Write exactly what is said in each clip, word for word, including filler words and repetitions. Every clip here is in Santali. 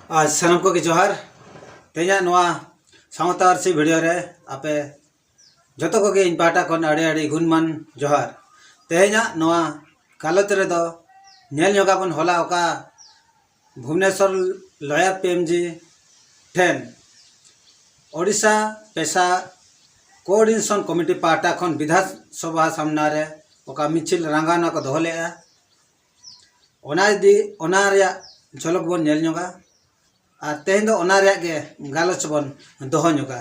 ᱟᱨ ᱥᱟᱱᱟᱢ ᱠᱚᱜᱮ ᱡᱚᱦᱟᱨ᱾ ᱛᱮᱦᱮᱧᱟᱜ ᱱᱚᱣᱟ ᱥᱟᱶᱛᱟ ᱟᱹᱨᱥᱤ ᱵᱷᱤᱰᱤᱭᱳ ᱨᱮ ᱟᱯᱮ ᱡᱚᱛᱚ ᱠᱚᱜᱮ ᱤᱧ ᱯᱟᱦᱴᱟ ᱠᱷᱚᱱ ᱟᱹᱰᱤ ᱟᱹᱰᱤ ᱜᱩᱱᱢᱟᱱ ᱡᱚᱦᱟᱨ᱾ ᱛᱮᱦᱮᱧᱟᱜ ᱱᱚᱣᱟ ᱜᱟᱞᱚᱪ ᱨᱮᱫᱚ ᱧᱮᱞ ᱧᱚᱜᱟᱵᱚᱱ, ᱦᱚᱞᱟ ᱚᱠᱟ ᱵᱷᱩᱵᱽᱱᱮᱥᱚᱨ ᱞᱚᱭᱟᱨ ᱯᱤ ᱮᱢ ᱡᱤ ᱴᱷᱮᱱ ᱳᱰᱤᱥᱟ ᱯᱮᱥᱟ ᱠᱳᱚᱨᱰᱤᱱᱮᱥᱚᱱ ᱠᱚᱢᱤᱴᱤ ᱯᱟᱦᱴᱟ ᱠᱷᱚᱱ ᱵᱤᱫᱷᱟᱱ ᱥᱚᱵᱷᱟ ᱥᱟᱢᱱᱟ ᱨᱮ ᱚᱠᱟ ᱢᱤᱪᱷᱤᱞ ᱨᱟᱸᱜᱟᱣᱱᱟ ᱠᱚ ᱫᱚᱦᱚ ᱞᱮᱫᱼᱟ, ᱚᱱᱟ ᱤᱫᱤ, ᱚᱱᱟ ᱨᱮᱭᱟᱜ ᱡᱷᱚᱞᱚᱠ ᱵᱚᱱ ᱧᱮᱞ ᱧᱚᱜᱟ᱾ ᱟᱨ ᱛᱮᱦᱮᱧ ᱫᱚ ᱚᱱᱟ ᱨᱮᱭᱟᱜ ᱜᱮ ᱜᱟᱞᱚᱪ ᱵᱚᱱ ᱫᱚᱦᱚ ᱧᱚᱜᱟ᱾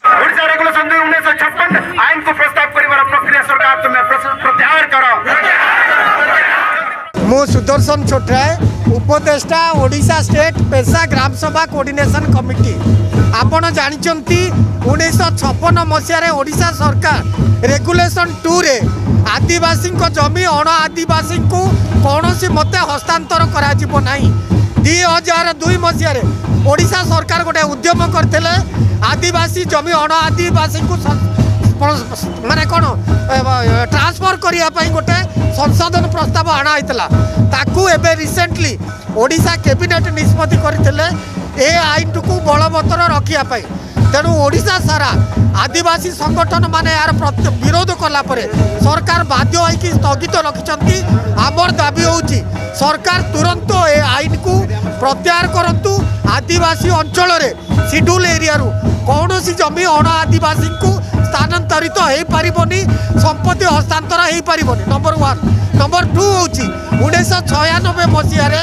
ଓଡ଼ିଶା ରେଗୁଲେସନ ଦୁଇ ଉଣେଇଶହ ଛପନ ଆଇନକୁ ପ୍ରସ୍ତାବ କରିବାର ପ୍ରକ୍ରିୟା ସରକାର ତୁମେ ପ୍ରସ- ପ୍ରତ୍ୟାହାର କର। ମୁଁ ସୁଦର୍ଶନ ଛୋଟରାୟ, ଉପଦେଷ୍ଟା ଓଡ଼ିଶା ଷ୍ଟେଟ୍ ପେସା ଗ୍ରାମ ସଭା କୋର୍ଡିନେସନ କମିଟି। ଆପଣ ଜାଣିଛନ୍ତି, ଉଣେଇଶହ ଛପନ ମସିହାରେ ଓଡ଼ିଶା ସରକାର ରେଗୁଲେସନ ଟୁରେ ଆଦିବାସୀଙ୍କ ଜମି ଅଣ ଆଦିବାସୀଙ୍କୁ କୌଣସି ମତେ ହସ୍ତାନ୍ତର କରାଯିବ ନାହିଁ। ଦୁଇ ହଜାର ଦୁଇ ମସିହାରେ ଓଡ଼ିଶା ସରକାର ଗୋଟେ ଉଦ୍ୟମ କରିଥିଲେ, ଆଦିବାସୀ ଜମି ଅଣ ଆଦିବାସୀଙ୍କୁ ସ- ମାନେ କ'ଣ, ଟ୍ରାନ୍ସଫର କରିବା ପାଇଁ ଗୋଟେ ସଂଶୋଧନ ପ୍ରସ୍ତାବ ଅଣା ହେଇଥିଲା। ତାକୁ ଏବେ ରିସେଣ୍ଟଲି ଓଡ଼ିଶା କ୍ୟାବିନେଟ୍ ନିଷ୍ପତ୍ତି କରିଥିଲେ ଏ ଆଇନଟିକୁ ବଳବତ୍ତର ରଖିବା ପାଇଁ। ତେଣୁ ଓଡ଼ିଶା ସାରା ଆଦିବାସୀ ସଂଗଠନମାନେ ଏହାର ପ୍ରତ୍ୟ- ବିରୋଧ କଲା ପରେ ସରକାର ବାଧ୍ୟ ହୋଇକି ସ୍ଥଗିତ ରଖିଛନ୍ତି। ଆମର ଦାବି ହେଉଛି, ସରକାର ତୁରନ୍ତ ଏ ଆଇନକୁ ପ୍ରତ୍ୟାହାର କରନ୍ତୁ। ଆଦିବାସୀ ଅଞ୍ଚଳରେ ସିଡ୍ୟୁଲ୍ ଏରିଆରୁ କୌଣସି ଜମି ଅଣ ଆଦିବାସୀଙ୍କୁ ସ୍ଥାନାନ୍ତରିତ ହେଇପାରିବନି, ସମ୍ପତ୍ତି ହସ୍ତାନ୍ତର ହେଇପାରିବନି। Number one. ନମ୍ବର ଟୁ ହେଉଛି, ଉଣେଇଶହ ଛୟାନବେ ମସିହାରେ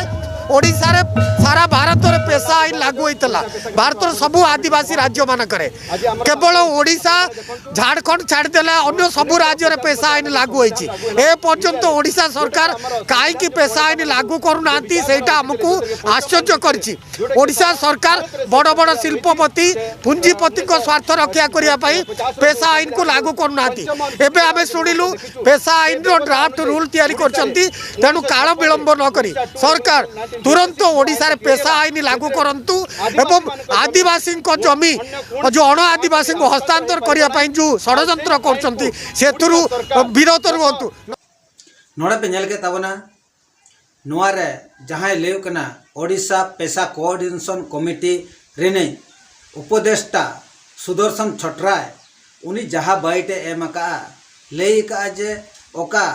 ଓଡ଼ିଶାରେ, ସାରା ଭାରତରେ ପେସା ଆଇନ ଲାଗୁ ହୋଇଥିଲା, ଭାରତର ସବୁ ଆଦିବାସୀ ରାଜ୍ୟମାନଙ୍କରେ। କେବଳ ଓଡ଼ିଶା, ଝାଡ଼ଖଣ୍ଡ ଛାଡ଼ିଦେଲେ, ଅନ୍ୟ ସବୁ ରାଜ୍ୟରେ ପେସା ଆଇନ ଲାଗୁ ହୋଇଛି। ଏ ପର୍ଯ୍ୟନ୍ତ ଓଡ଼ିଶା ସରକାର କାହିଁକି ପେସା ଆଇନ ଲାଗୁ କରୁନାହାନ୍ତି, ସେଇଟା ଆମକୁ ଆଶ୍ଚର୍ଯ୍ୟ କରିଛି। ଓଡ଼ିଶା ସରକାର ବଡ଼ ବଡ଼ ଶିଳ୍ପପତି, ପୁଞ୍ଜିପତିଙ୍କ ସ୍ୱାର୍ଥ ରକ୍ଷା କରିବା ପାଇଁ ପେସା ଆଇନକୁ ଲାଗୁ କରୁନାହାନ୍ତି। ଏବେ ଆମେ ଶୁଣିଲୁ, ପେସା ଆଇନର ଡ୍ରାଫ୍ଟ ରୁଲ୍ ତିଆରି କରିଛନ୍ତି। ତେଣୁ କାଳ ବିଳମ୍ବ ନ କରି ସରକାର ତୁରନ୍ତ ଓଡ଼ିଶାରେ ପେସା ଆଇନ ଲାଗୁ କରନ୍ତୁ ଏବଂ ଆଦିବାସୀଙ୍କ ଜମି, ଯେଉଁ ଅଣ ଆଦିବାସୀଙ୍କୁ ହସ୍ତାନ୍ତର କରିବା ପାଇଁ ଯେଉଁ ଷଡ଼ଯନ୍ତ୍ର କରୁଛନ୍ତି, ସେଥିରୁ ବିରତ ରୁହନ୍ତୁ। ᱱᱚᱰᱮ ᱯᱮ ᱧᱮᱞ ᱠᱮᱫ ᱛᱟᱵᱚᱱᱟ, ᱱᱚᱣᱟ ᱨᱮ ᱡᱟᱦᱟᱸᱭ ᱞᱟᱹᱭᱚᱜ ᱠᱟᱱᱟ ᱳᱰᱤᱥᱟ ᱯᱮᱥᱟ ᱠᱳᱚᱨᱰᱤᱱᱮᱥᱚᱱ ᱠᱚᱢᱤᱴᱤ ᱨᱤᱱᱤᱡ ᱩᱯᱚᱫᱮᱥᱴᱟ ᱥᱩᱫᱚᱨᱥᱚᱱ ᱪᱷᱚᱴᱨᱟᱭ, ᱩᱱᱤ ᱡᱟᱦᱟᱸ ᱵᱟᱭᱤᱴ ᱮ ᱮᱢ ᱟᱠᱟᱫᱼᱟ, ᱞᱟᱹᱭ ᱟᱠᱟᱫᱼᱟ ᱡᱮ ᱚᱠᱟ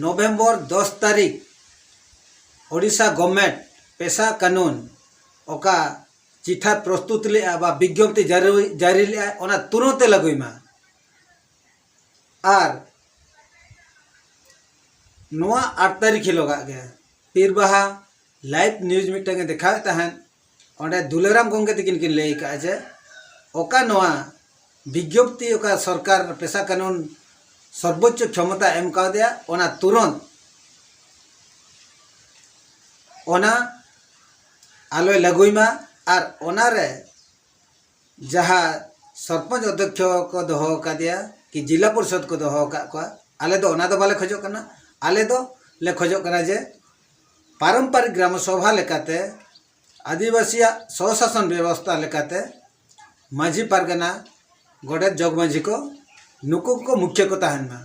ᱱᱚᱵᱷᱮᱢᱵᱚᱨ ᱫᱚᱥ ᱛᱟᱹᱨᱤᱠᱷ ᱳᱰᱤᱥᱟ ᱜᱚᱵᱷᱢᱮᱱᱴ ᱯᱮᱥᱟ ᱠᱟᱹᱱᱩᱱ ᱚᱠᱟ ᱪᱤᱴᱷᱟ ᱯᱨᱚᱥᱛᱩᱛ ᱞᱮᱫᱼᱟ ᱵᱟ ᱵᱤᱡᱽᱧᱚᱯᱛᱤ ᱡᱟᱹᱨᱤ, ᱡᱟᱹᱨᱤ ᱞᱮᱫᱼᱟ, ᱚᱱᱟ ᱛᱩᱨᱟᱹᱛ ᱮ ᱞᱟᱹᱜᱩᱭ ᱢᱟ᱾ ᱟᱨ ᱱᱚᱣᱟ ᱟᱴ ᱛᱟᱹᱨᱤᱠᱷ ᱦᱤᱞᱳᱜᱟᱜ ᱜᱮ ᱯᱤᱨᱵᱟᱦᱟ ᱞᱟᱭᱤᱵᱷ ᱱᱤᱭᱩᱡᱽ ᱢᱤᱫᱴᱟᱝ ᱮ ᱫᱮᱠᱷᱟᱣᱮᱫ ᱛᱟᱦᱮᱸᱫ, ᱚᱸᱰᱮ ᱫᱩᱞᱟᱨᱟᱢ ᱜᱚᱢᱠᱮ ᱛᱟᱹᱠᱤᱱ ᱠᱤᱱ ᱞᱟᱹᱭ ᱟᱠᱟᱫᱼᱟ ᱡᱮ ᱚᱠᱟ ᱱᱚᱣᱟ ᱵᱤᱡᱽᱧᱚᱯᱛᱤ, ᱚᱠᱟ ᱥᱚᱨᱠᱟᱨ ᱯᱮᱥᱟ ᱠᱟᱹᱱᱩᱱ ᱥᱚᱨᱵᱚᱪᱪᱚ ᱠᱷᱚᱢᱚᱛᱟ ᱮᱢ ᱠᱟᱣᱫᱮᱭᱟ, ᱚᱱᱟ ᱛᱩᱨᱚᱱᱛ ᱚᱱᱟ ᱟᱞᱚᱭ ᱞᱟᱹᱜᱩᱭ ᱢᱟ᱾ ᱟᱨ ᱚᱱᱟᱨᱮ ᱡᱟᱦᱟᱸ ᱥᱚᱨᱯᱚᱧᱪ ᱚᱫᱽᱫᱷᱚᱠᱥᱚ ᱠᱚ ᱫᱚᱦᱚ ᱟᱠᱟᱫᱮᱭᱟ ᱠᱤ ᱡᱤᱞᱟ ᱯᱚᱨᱤᱥᱚᱫᱽ ᱠᱚ ᱫᱚᱦᱚ ᱟᱠᱟᱫ ᱠᱚᱣᱟ, ᱟᱞᱮ ᱫᱚ ᱚᱱᱟ ᱫᱚ ᱵᱟᱞᱮ ᱠᱷᱚᱡᱚᱜ ᱠᱟᱱᱟ᱾ ᱟᱞᱮ ᱫᱚ ᱞᱮ ᱠᱷᱚᱡᱚᱜ ᱠᱟᱱᱟ ᱡᱮ ᱯᱟᱨᱚᱢᱯᱟᱨᱤᱠ ᱜᱨᱟᱢ ᱥᱚᱵᱷᱟ ᱞᱮᱠᱟᱛᱮ, ᱟᱹᱫᱤᱵᱟᱹᱥᱤᱭᱟᱜ ᱥᱚᱥᱟᱥᱚᱱ ᱵᱮᱵᱚᱥᱛᱷᱟ ᱞᱮᱠᱟᱛᱮ ᱢᱟᱹᱡᱷᱤ ᱯᱟᱨᱜᱟᱱᱟ, ᱜᱚᱰᱮᱛ, ᱡᱚᱜᱽ ᱢᱟᱹᱡᱷᱤ ᱠᱚ, ᱱᱩᱠᱩ ᱠᱚ ᱢᱩᱠᱷᱭᱟᱹ ᱠᱚ ᱛᱟᱦᱮᱱ ᱢᱟ᱾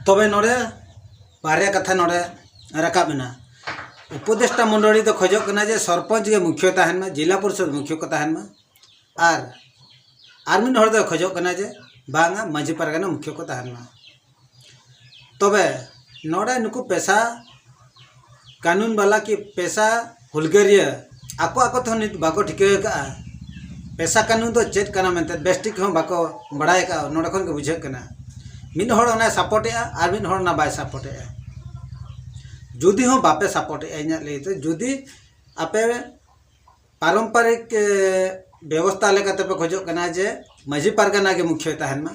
ᱛᱚᱵᱮ ᱱᱚᱰᱮ ᱵᱟᱨᱭᱟ ᱠᱟᱛᱷᱟ ᱱᱚᱰᱮ ᱨᱟᱠᱟᱵ ᱮᱱᱟ᱾ ᱩᱯᱚᱫᱮᱥᱴᱟ ᱢᱚᱱᱰᱚᱞᱤ ᱫᱚ ᱠᱷᱚᱡᱚᱜ ᱠᱟᱱᱟ ᱡᱮ ᱥᱚᱨᱯᱚᱧᱪ ᱜᱮ ᱢᱩᱠᱷᱭᱟᱹ ᱛᱟᱦᱮᱱ ᱢᱟ, ᱡᱤᱞᱟ ᱯᱚᱨᱤᱥᱚᱫᱽ ᱢᱩᱠᱷᱭᱟᱹ ᱠᱚ ᱛᱟᱦᱮᱱ ᱢᱟ, ᱟᱨ ᱟᱨ ᱢᱤᱫ ᱦᱚᱲ ᱫᱚᱭ ᱠᱷᱚᱡᱚᱜ ᱠᱟᱱᱟ ᱡᱮ ᱵᱟᱝᱟ, ᱢᱟᱹᱡᱷᱤ ᱯᱟᱨᱜᱟᱱᱟ ᱢᱩᱠᱷᱭᱟᱹ ᱠᱚ ᱛᱟᱦᱮᱱ ᱢᱟ᱾ ᱛᱚᱵᱮ ᱱᱚᱰᱮ ᱱᱩᱠᱩ ᱯᱮᱥᱟ ᱠᱟᱹᱱᱩᱱ ᱵᱟᱞᱟ ᱠᱤ ᱯᱮᱥᱟ ᱦᱩᱞᱜᱟᱹᱨᱤᱭᱟᱹ ᱟᱠᱚ ᱟᱠᱚ ᱛᱮᱦᱚᱸ ᱱᱤᱛ ᱵᱟᱠᱚ ᱴᱷᱤᱠᱟᱹ ᱟᱠᱟᱫᱼᱟ ᱯᱮᱥᱟ ᱠᱟᱹᱱᱩᱱ ᱫᱚ ᱪᱮᱫ ᱠᱟᱱᱟ ᱢᱮᱱᱛᱮ, ᱵᱮᱥᱴᱷᱤᱠ ᱦᱚᱸ ᱵᱟᱠᱚ ᱵᱟᱲᱟᱭ ᱟᱠᱟᱫᱼᱟ᱾ ᱱᱚᱰᱮ ᱠᱷᱚᱱ ᱜᱮ ᱵᱩᱡᱷᱟᱹᱜ ᱠᱟᱱᱟ, ᱢᱤᱫ ᱦᱚᱲ ᱚᱱᱟᱭ ᱥᱟᱯᱳᱨᱴᱮᱜᱼᱟ ᱟᱨ ᱢᱤᱫ ᱦᱚᱲ ᱚᱱᱟ ᱵᱟᱭ ᱥᱟᱯᱳᱨᱴᱮᱜᱼᱟ᱾ ᱡᱩᱫᱤ ᱦᱚᱸ ᱵᱟᱯᱮ ᱥᱟᱯᱳᱨᱴᱮᱜᱼᱟ, ᱤᱧᱟᱹᱜ ᱞᱟᱹᱭ ᱛᱮ, ᱡᱩᱫᱤ ᱟᱯᱮ ᱯᱟᱨᱚᱢᱯᱟᱨᱤᱠ, ᱮ, ᱵᱮᱵᱚᱥᱛᱷᱟ ᱞᱮᱠᱟᱛᱮ ᱯᱮ ᱠᱷᱚᱡᱚᱜ ᱠᱟᱱᱟ ᱡᱮ ᱢᱟᱹᱡᱷᱤ ᱯᱟᱨᱜᱟᱱᱟ ᱜᱮ ᱢᱩᱠᱷᱭᱟᱹ ᱛᱟᱦᱮᱱ ᱢᱟ,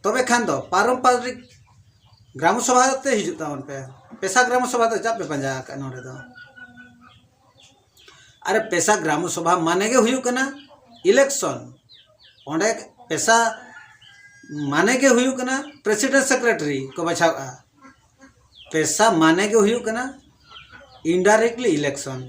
ᱛᱚᱵᱮ ᱠᱷᱟᱱ ᱫᱚ ᱯᱟᱨᱚᱢᱯᱟᱨᱤᱠ ᱜᱨᱟᱢ ᱥᱚᱵᱷᱟ ᱛᱮ ᱦᱤᱡᱩᱜ ᱛᱟᱵᱚᱱ ᱯᱮ᱾ ᱯᱮᱥᱟ ᱜᱨᱟᱢ ᱥᱚᱵᱷᱟ ᱫᱚ ᱪᱟᱜ ᱯᱮ ᱯᱟᱸᱡᱟ ᱟᱠᱟᱫ ᱱᱚᱰᱮ ᱫᱚ? ᱟᱨᱮ, ᱯᱮᱥᱟ ᱜᱨᱟᱢ ᱥᱚᱵᱷᱟ ᱢᱟᱱᱮ ᱜᱮ ᱦᱩᱭᱩᱜ ᱠᱟᱱᱟ ᱤᱞᱮᱠᱥᱚᱱ᱾ ᱚᱸᱰᱮ ᱯᱮᱥᱟ ᱢᱟᱱᱮ ᱜᱮ ᱦᱩᱭᱩᱜ ᱠᱟᱱᱟ ᱯᱨᱮᱥᱤᱰᱮᱱᱴ ᱥᱮᱠᱨᱮᱴᱟᱨᱤ ᱠᱚ ᱵᱟᱪᱷᱟᱣᱼᱟ᱾ ᱯᱮᱥᱟ ᱢᱟᱱᱮ ᱜᱮ ᱦᱩᱭᱩᱜ ᱠᱟᱱᱟ ᱤᱱᱰᱟᱭᱨᱮᱠᱴᱞᱤ ᱤᱞᱮᱠᱥᱚᱱ᱾